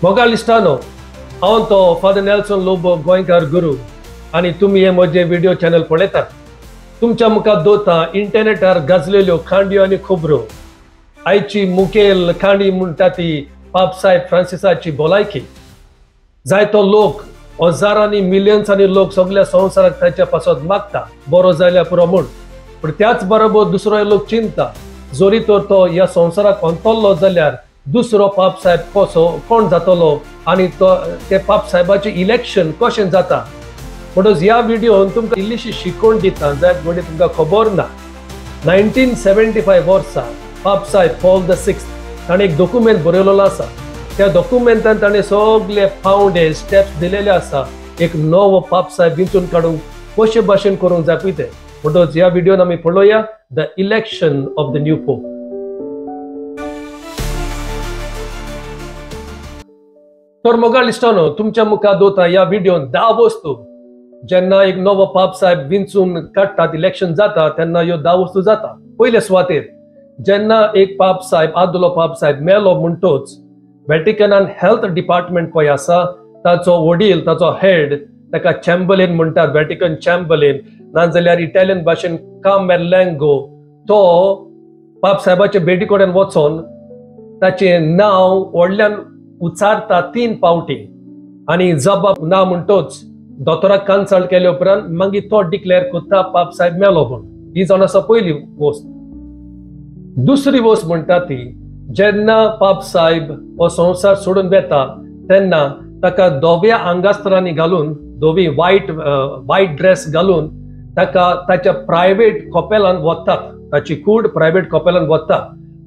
मोगाळ इश्टानो, हांव तो फादर नेल्सन लोबो गोंयकार गुरू आनी तुमी हे म्हजे व्हिडिओ चॅनल पळयतात। तुमच्या मुखार दवरता इंटरनेटार गाजलेल्यो काणयो आनी खबरो। आयची मुखेल काणी म्हणटा ती पापसाहेब फ्रांसिसाची भलायकी। जायतो लोक हजारांनी मिलियन्सांनी लोक सगळ्या संवसाराक ताच्या पासत मागता बरो जाल्यार पुरो म्हूण, पूण त्याच बरोबर दुसरो लोक चिंता जरी तर तो ह्या संवसाराक अंतरलो जाल्यार दुसरो पापसाहेब कसो कोण जातलो आनी तो ते पापसाहेबाचें इलेक्शन कशें जाता। म्हणून ह्या व्हिडियोन तुमकां इल्लीशी शिकवण दिता जायत घडये तुमकां खबर ना। 1975 वर्सा पापसाहेब पॉल the sixth ताणें एक डॉक्युमेंट बरयलेलो आसा। त्या डॉक्युमेंटान ताणें सगळे पावंडे स्टेप्स दिलेले आसा एक नवो पापसाहेब विंचून काडूंक कशे भाशेन करूंक जाय पळय तें। म्हणटकच ह्या व्हिडियोन आमी पळोवया the election of the new pope. तर मोगाळ इश्टानो, तुमच्या मुखार दवरता ह्या व्हिडियोन 10 वस्तू। जेन्ना एक नवो पापसाहेब विंचून काडटात, इलेक्शन जाता, तेन्ना ह्यो 10 वस्तू जाता। पयले सुवातेर जेन्ना एक पापसाहेब आदलो पापसाहेब मेलो म्हणटोच वेटिकनान हेल्थ डिपार्टमेंट पळय आसा ताचो वडील, ताचो हेड, ताका चॅम्बरलेन म्हणटात, वेटिकन चॅम्बरलेन, नाजाल्यार इटालियन भाशेन कामेरलँगो, तो पापसाहेबाचे भेटी कडेन वचोन ताचें नांव व्हडल्यान उच्चारता 3 पावटी आनी जबाब ना म्हणटोच दोतोराक कन्सल्ट केले उपरांत मागीर तो डिक्लेअर करता पापसाहेब मेलो म्हूण। ही जावन आसा पयली वस्त। दुसरी वस्त म्हणटा ती जेन्ना पापसाहेब हो संवसार सोडून वेता तेन्ना ताका धव्या आंगास्त्रांनी घालून, धवी वायट वायट ड्रेस घालून ताका ताच्या प्रायवेट कपेलान वतात, ताची कूड प्रायवेट कपेलान वता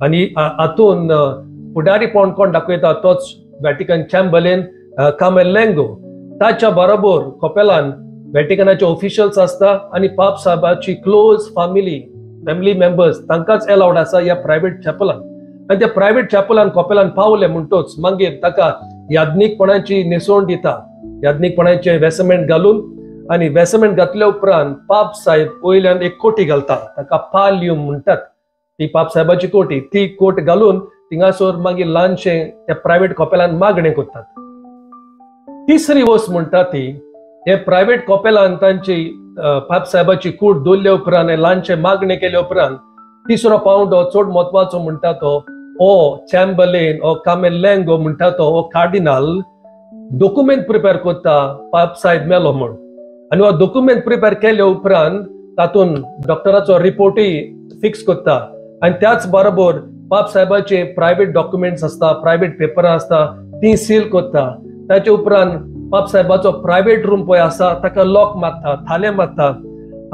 आनी हातून फुडारीपण कोण दाखयता तोच वेटिकन चॅम्बरलेन कामेरलँगो। ताच्या बरोबर कपेलान वेटिकनाचे ऑफिशियल्स आसता आनी पापसाहेबाची क्लोज फॅमिली मेंबर्स तांकांच एलावड आसा ह्या प्रायवेट चॅपलान। आनी त्या प्रायवेट चॅपलान कपेलान पावले म्हणटोच मागीर ताका याज्ञीकपणाची न्हेसवण दिता, याज्ञीकपणाचें वेसमेंट घालून, आनी वेसमेंट घातल्या उपरांत पापसाहेब वयल्यान एक कोटी घालता, ताका पाल्यूम म्हणटात, ती पापसाहेबाची कोटी, ती कोट घालून थिंगासर मागीर ल्हानशें त्या प्रायवेट कपेलान मागणें करतात। तिसरी वस्त म्हणटा ती हे प्रायवेट कपेलान तांची पापसाहेबाची कूड दवरले उपरांत ल्हानशें मागणें केले उपरांत तिसरो पावंडो चड म्हत्वाचो म्हणटा तो ओ चॅम्बरलेन ओ कामेरलँगो म्हणटा तो ओ कार्डिनाल डॉक्युमेंट प्रिपेर करता पापसाहेब मेलो म्हूण। आनी हो डॉक्युमेंट प्रिपेर केले उपरांत तातूंत डॉक्टराचो रिपोर्टूय फिक्स करता आनी त्याच बरोबर पापसाहेबाचे प्रायवेट डॉक्युमेंट्स आसता, प्रायवेट पेपरां आसता ती सील करता। ताचे उपरांत पापसाहेबाचो प्रायवेट रूम पळय आसा ताका लॉक मारता, थाले मारता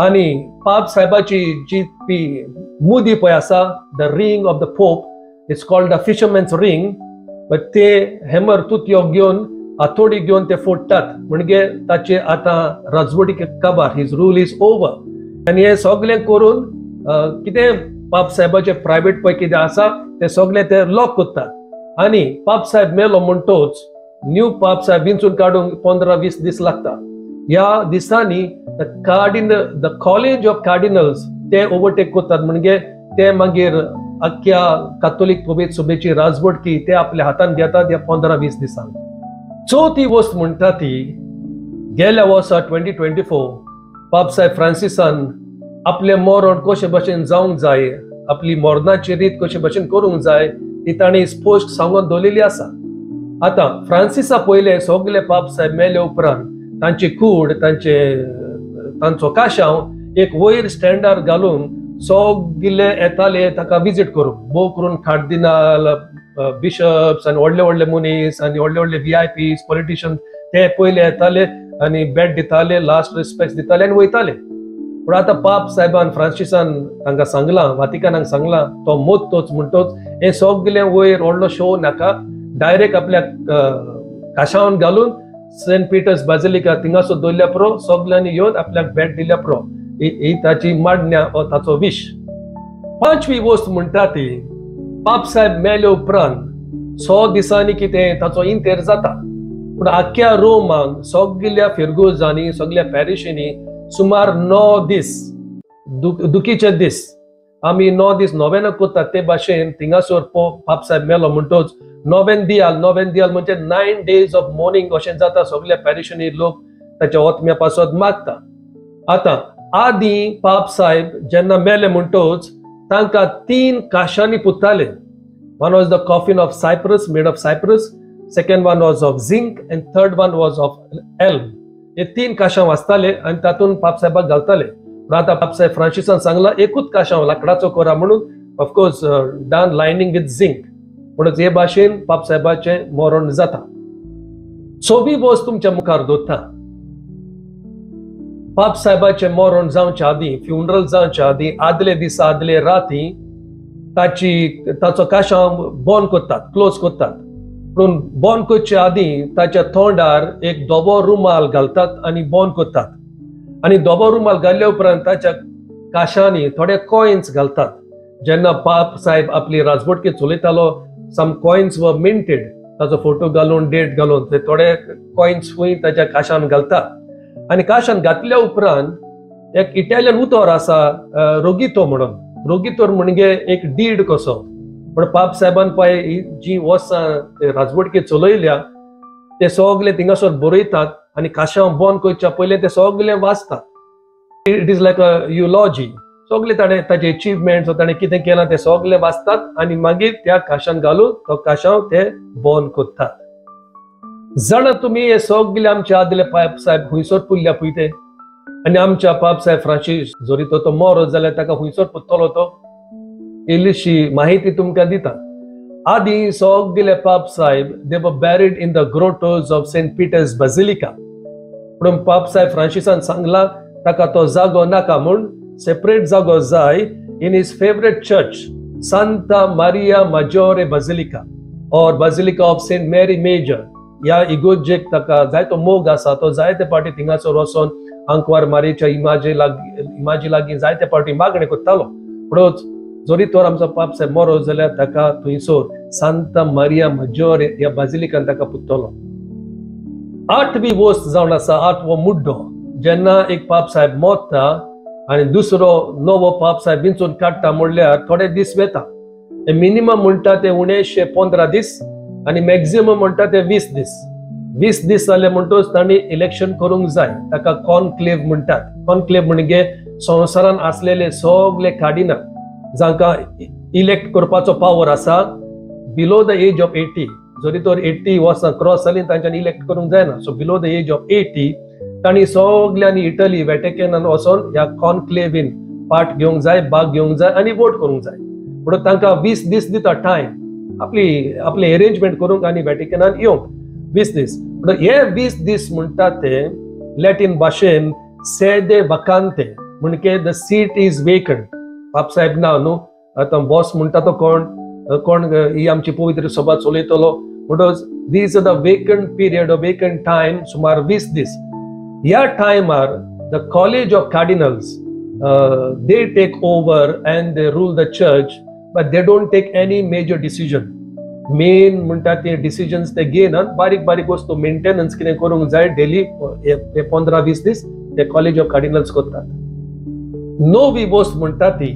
आनी पापसाहेबाची जी ती मुदी पळय आसा, the ring of the pope, it's called the fisherman's ring, ते हेमर तुतयो घेवन हातोडी घेवन ते फोडटात, म्हणजे ताचे आतां राजवटी काबार, his rule is over. आनी हें सगळें करून कितें पापसाहेबाचे प्रायवेट पळय कितें आसा तें सगळें ते लॉक करतात आनी पापसाहेब मेलो म्हणटोच न्यू पापसाहेब विंचून काडूंक 15-20 दीस लागता। ह्या दिसांनी the cardinal, the college of cardinals ते ओवरटेक करतात, म्हणजे ते मागीर अख्ख्या कातोलीक पवित्र सभेची राजवटकी ते आपल्या हातान घेतात ह्या 15-20 दिसांक। चवथी वस्त म्हणटा ती गेल्या वर्सा 2024 पापसाहेब फ्रांसिसान आपलें मरण कशे भशेन जावंक जाय, आपली मरणाची रीत कशे भशेन करूंक जाय ती तांणी स्पश्ट सांगून दवरलेली आसा। आतां फ्रांसिसा पयले सगळे पापसाहेब मेले उपरांत तांची कूड, तांचे तांचो काशांव एक वयर स्टँडार घालून सगळे येताले ताका विजीट करूंक, भोव करून कार्दिनाल, बिशप्स आनी व्हडले व्हडले मनीस आनी व्हडले व्हडले VIPs, politicians ते पयले येताले आनी भेट दिताले, लास्ट रिस्पेक्ट दिताले आनी वयताले। पूण आतां पापसाहेबान फ्रांसिसान तांकां सांगलां, वातिकानाक सांगलां, तो मोत्तोच म्हणटोच हें सगळें वयर व्हडलो शो नाका, डायरेक्ट आपल्या काशावन घालून सेंट पिटर्स बाजिलिका थिंगासर दवरल्या पुरो, सगळ्यांनी येवन आपल्याक भेट दिल्या पुरो, ही ताची मागण्या हो ताचो विश। पांचवी वस्त म्हणटा ती पापसाहेब मेले उपरांत 100 दिसांनी कितें ताचो इंतेर जाता, पूण आख्ख्या रोमाक सगळ्या फिरगुजांनी सगळ्या पॅरिशींनी सुमार 9 दीस दुखीचे दीस आमी 9 दीस नोवेनां करतात ते भाशेन थिंगासर पाप साहेब मेलो म्हणटोच नोवेन दियाल, नोवेन दियाल म्हणजे 9 डेज ऑफ मोर्निंग अशें जाता. सगल्या पॅरिशनी लोक ताच्या ओतम्या पासत मागता. आतां आदी पाप साहेब जेन्ना मेले म्हणटोच तांकां 3 काशांनी पुत्ताले. One was the coffin of cypress, made of cypress, second one was of zinc and third one was of elm. हे 3 काशां वाचताले आनी तातूंत पाप साहेबाक घालताले. पूण आतां पाप साहेब फ्रांसिसान सांगला एकूच काशांव लाकडाचो करा म्हणून, of course done lining with zinc. म्हणून हे भाशेन पाप साहेबाचें मरण जाता. सोबी वस्त तुमच्या मुखार दवरता. पाप साहेबाचें मरण जावच्या आदीं, फ्युनरल जावच्या आदीं, आदले दिसा आदले राती ताची ताचो काशांव बंद करतात, क्लोज करतात. पूण बंद करचे आदीं ताच्या तोंडार एक धवो रुमाल घालतात आनी बंद करतात. आनी धवो रुमाल घाल्ल्या उपरांत ताच्या काशांनी थोडे कॉयन्स घालतात. जेन्ना पाप साहेब आपली राजवटकी चलयतालो सम कॉयन्स वर मिंटेड, ताचो फोटो घालून डेट घालून ते थोडे कॉयन्स फूंय ताच्या काशान घालतात. आनी काशान घातल्या उपरांत एक इटालियन उतर आसा रोगितो म्हणून. रोगितोर म्हणजे एक did कसो. पूण पाप साहेबान पळय जी वर्सां राजवटकी चलयल्या ते सगळे थिंगासर बरयतात आनी काशांव बंद करच्या पयलें ते सगळे वाचतात. It is like a eulogy. सगळे ताणें ताचे एचिवमेंट्स, ताणें कितें केलां तें सगळें वाचतात आनी मागीर त्या काशान घालून तो काशांव ते बंद करतात. जाणा तुमी हे सगळे आमचे आदले पाप साहेब खुंयसर पुरल्या पळय ते, आनी आमच्या पाप साहेब फ्रांसीस जरी तो मरत जाल्यार ताका खुंयसर पुरतलो तो, इल्लीशी माहिती तुमकां दिता. आदीं सगळे पाप साहेब they were buried in the grottos of Saint Peter's Basilica. पूण पाप साहेब फ्रांसिसान सांगला ताका तो जागो नाका म्हूण, सेपरेट जागो जाय in his favourite church Santa Maria Maggiore Basilica or Basilica of Saint Mary Major. ह्या इगोर्जेक ताका जायतो मोग आसा, तो जायते पाटी थिंगासर वचोन आंकवार मारीच्या इमाजी लागीं जायते पाटी मागणें करतालो. पूण जरी तर आमचो पाप साहेब मरो जाल्यार ताका थंयसर सांता मारिया माज्योरे ह्या बाजिलिकान ताका पुत्तलो. 8वी वस्त जावन आसा 8वो मुड्डो. जेन्ना एक पाप साहेब मरता आनी दुसरो नवो पाप साहेब विंचून काडटा म्हणल्यार थोडे दीस वता. मिनिमम म्हणटा ते 1915 दीस आनी मॅक्झिमम म्हणटा ते 20 दीस. 20 दीस जाले म्हणटच तांणी इलेक्शन करूंक जाय. ताका कॉन्क्लेव म्हणटात. कॉन्क्लेव म्हणजे संवसारान आसलेले सगळे कार्डिनल जांकां इलेक्ट करपाचो पावर आसा below the age of 80. जरी तर 80 वर्सां क्रॉस जालीं तांच्यांनी इलेक्ट करूंक जायना. So below the age of 80 तांणी सगल्यांनी इटली वेटिकनान वचोन ह्या कॉन्क्लेवीन पार्ट घेवंक जाय, भाग घेवंक जाय आनी वोट करूंक जाय. म्हणून तांकां 20 दीस दिता टायम आपली आपले एरेंजमेंट करूंक आनी वेटिकनान येवंक 20 दीस. म्हणून हे 20 दीस म्हणटा ते लॅटीन भाशेन सेदे वकांते म्हणजे the seat is vacant. पाप साहेब ना न्हू, आतां बॉस म्हणटा तो कोण कोण ही आमची पवित्र सभा चलयतलो. म्हणटच these are the vacant period, vacant time सुमार 20 दीस. ह्या टायमार the college of cardinals they take over and they rule the church, but they don't take any major decision. Main म्हणटा ते डिसिजन्स ते घेनात. बारीक बारीक वस्तू मेंटेनन्स कितें करूंक जाय डेली हे 15-20 दीस ते कॉलेज ऑफ कार्डिनल्स करतात. 9वी वस्त म्हणटा ती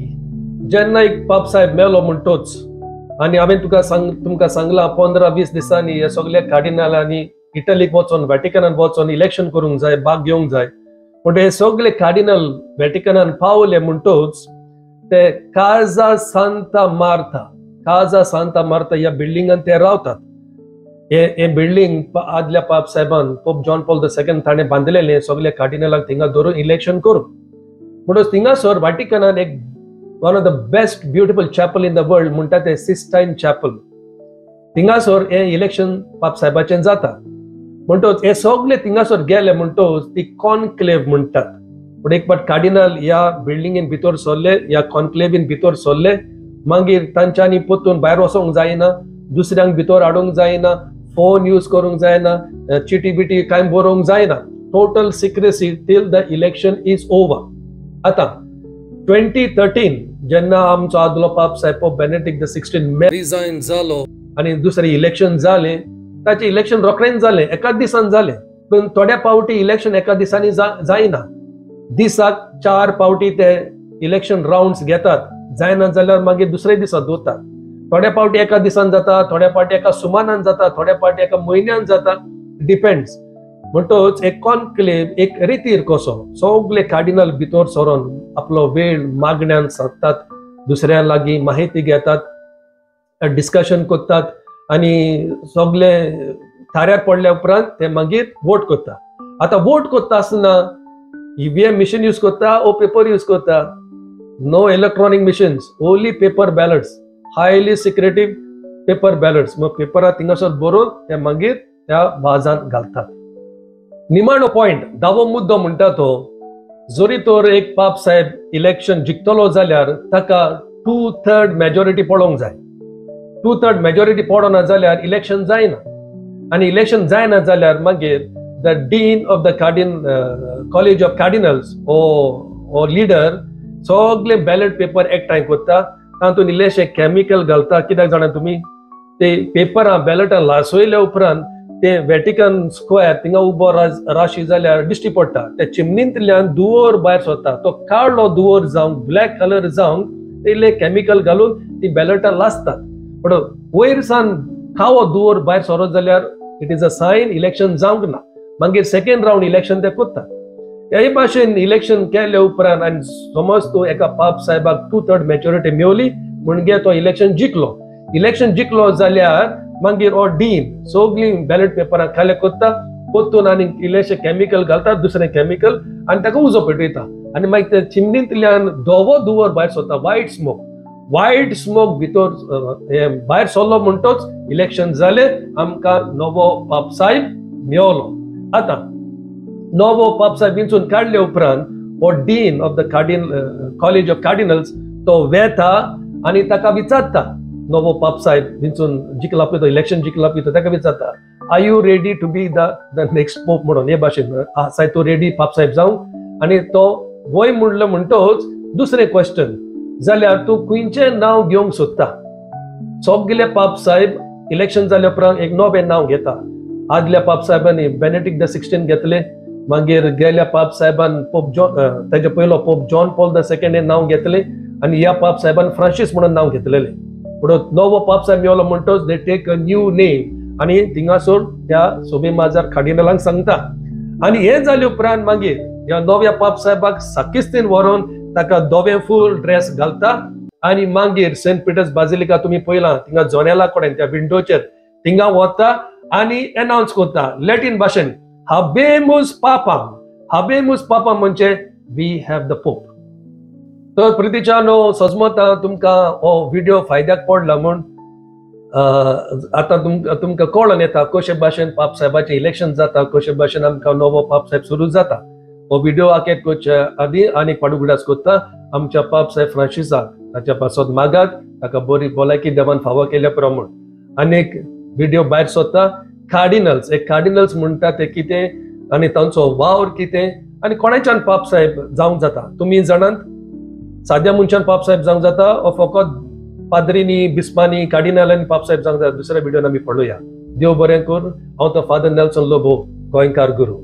जेन्ना एक पाप साहेब मेलो म्हणटोच आनी हांवें तुमकां सांगलां 15-20 दिसांनी हे सगळे कार्डिनलांनी इटलीक वचोन वेटिकनान वचोन इलेक्शन करूंक जाय, भाग घेवंक जाय. पूण हे सगळे कार्डिनल वेटिकनान पावले म्हणटोच ते काजा सांता मार्ता, काजा सांता मार्ता ह्या बिल्डिंगान ते रावतात. हे बिल्डींग आदल्या पाप साहेबान pope John Paul the second ताणें बांदलेलें सगळे कार्डिनलांक थिंगा धरून इलेक्शन करून. म्हणटच थिंगासर वाटिकनान एक one of the best beautiful chapel in the world म्हणटा ते सिस्टायन चॅपल, थिंगासर हें इलेक्शन पाप साहेबाचें जाता. म्हणटच हे सगळे थिंगासर गेले म्हणटच ती कॉन्क्लेव म्हणटात. पूण एक पाट कार्डिनल ह्या बिल्डिंगेन भितर सरले, ह्या कॉन्क्लेवीन भितर सरले, मागीर तांच्यांनी परतून भायर वचोंक जायना, दुसऱ्यांक भितर हाडूंक जायना, फोन यूज करूंक जायना, चिटी बिटी कांय बरोवंक जायना. Total secrecy till the election is over. आतां 2013 जेन्ना आमचो आदलो पाप साहेब पोप बेनेडिक्ट the 16 resign जालो आनी दुसरें इलेक्शन जालें, ताचें इलेक्शन रोखडेंच जालें, एकाच दिसान जालें. पूण थोड्या पावटी इलेक्शन एका दिसांनी जायना. दिसाक 4 पावटी ते इलेक्शन रावंड्स घेतात, जायना जाल्यार मागीर दुसऱ्या दिसा दवरतात. थोड्या फावटी एका दिसान जाता, थोड्या फावटी एका सुमानान जाता, थोड्या फावटी एका म्हयन्यान जाता, डिपेंड्स. म्हणटच एक कॉन्क्लेव एक रितीर कसो सगळे कार्डिनल भितर सरोन आपलो वेळ मागण्यान सादतात, दुसऱ्या लागीं माहिती घेतात, डिस्कशन करतात आनी सगळे थाऱ्यार पडल्या उपरांत ते मागीर वोट करता. आतां वोट करता आसतना EVM machine use करता ओ पेपर यूज करता? No electronic machines, only paper ballots, highly secretive paper ballots. मग पेपरार थिंगासर बरोवन ते मागीर त्या वाजांत घालतात. निमाणो पॉयंट, धावो मुद्दो म्हणटा तो, जरी तर एक पाप साहेब इलेक्शन जिखतलो जाल्यार ताका 2/3 मेजॉरिटी पडोवंक जाय. 2/3 मेजॉरिटी पडना जाल्यार इलेक्शन जायना, आनी इलेक्शन जायना जाल्यार मागीर the dean of the college of cardinals हो लिडर सगळे बॅलट पेपर एकठांय करता, तातूंत इल्लेशें केमिकल घालता. कित्याक जाणा तुमी, ते पेपरां बॅलटां लासयल्या उपरांत ते वेटिकन स्क्वेअर थिंगा उबो राशी जाल्यार दिश्टी पडटा. त्या चिमणींतल्यान धुंवर भायर सरता, तो काळो धुंवर जावंक, ब्लॅक कलर जावंक ते इल्ले केमिकल घालून ती बॅलटां लासतात. पण वयर सान कावो धुंवर भायर सरत जाल्यार it is a sign election जावंक ना. मागीर सेकेंड रावंड इलेक्शन ते करतात. हे भाशेन इलेक्शन केले उपरांत आनी समज तूं एका पाप साहेबाक 2/3 मेजॉरिटी मेवली म्हणजे तो इलेक्शन जिखलो. इलेक्शन जिखलो जाल्यार मागीर हो डीन सगळीं बॅलट पेपरां खाली करता, परतून आनी इल्लेशें केमिकल घालता, दुसरें केमिकल, आनी ताका उजो पेटयता आनी मागीर ते चिमणींतल्यान धवो धुंवर भायर सरता, व्हायट स्मोक. व्हायट स्मोक भितर भायर सरलो म्हणटच इलेक्शन जालें, आमकां नवो पाप साहेब मेवलो. आतां नवो पाप साहेब विंचून काडले उपरांत हो dean of the college of cardinals तो वेता आनी ताका विचारता, नवो पाप साहेब विंचून जिखला पळय तो, इलेक्शन जिखला पळय तो, ताका विचारता, are you ready to be the next pope म्हणून. हे भाशेन आसाय तूं रेडी पाप साहेब जावंक? आनी तो वय म्हणलो म्हणटच दुसरें क्वेश्चन, जाल्यार तूं खंयचें नांव घेवंक सोदता? सगळे पाप साहेब इलेक्शन जाल्या उपरांत एक नवें नांव घेता. आदल्या पाप साहेबांनी बेनेडिक्ट the 16 घेतले, मागीर गेल्या पाप साहेबान पोप जॉन, ताजे पयलो pope John Paul the second हें नांव घेतलें आनी ह्या पाप साहेबान फ्रांसीस म्हणून नांव घेतलेलें. म्हणून नवो पाप साहेब मेवलो म्हणटच they take a new name आनी थिंगासर त्या सोबे माजार कार्डिनलांक सांगता. आनी हें जाले उपरांत मागीर ह्या नव्या पाप साहेबाक साकिस्तीन व्हरोन ताका धवें फूल ड्रेस घालता आनी मागीर सेंट पिटर्स बाजिलिका तुमी पळयलां, थिंगा जोनेला कडेन त्या विंडोचेर थिंगा वता आनी एनावन्स करता लॅटीन भाशेन, हबेमुस पापाम. हबेमुस पापाम म्हणजे we have the pope. तर प्रितीच्यानो, सजमता तुमकां हो व्हिडिओ फायद्याक पडला म्हूण आतां तुमकां कळोन येता कशे भाशेन पाप साहेबाचें इलेक्शन जाता, कशे भाशेन आमकां नवो पाप साहेब सुरू जाता. हो व्हिडिओ आकेर करचे आदीं आनी पाडुगडास करता आमच्या पाप साहेब फ्रांसिसाक, ताच्या पासत मागात, ताका बरी भलायकी देवान फावो केल्या प्रमाण. आनी एक व्हिडिओ भायर सोदता कार्डिनल्स, एक कार्डिनल्स म्हणटा ते कितें आनी तांचो वावर कितें आनी कोणाच्यान पाप साहेब जावंक जाता. तुमी जाणात साद्या मनशान पाप साहेब जावंक जाता ओ फकत पाद्रीनी, बिस्पांनी, कार्डिनलांनी पाप साहेब जावंक जाता? दुसऱ्या व्हिडियोन आमी पळोवया. देव बरें करूं. हांव तो फादर नेल्सन लोबो, गोंयकार गुरू.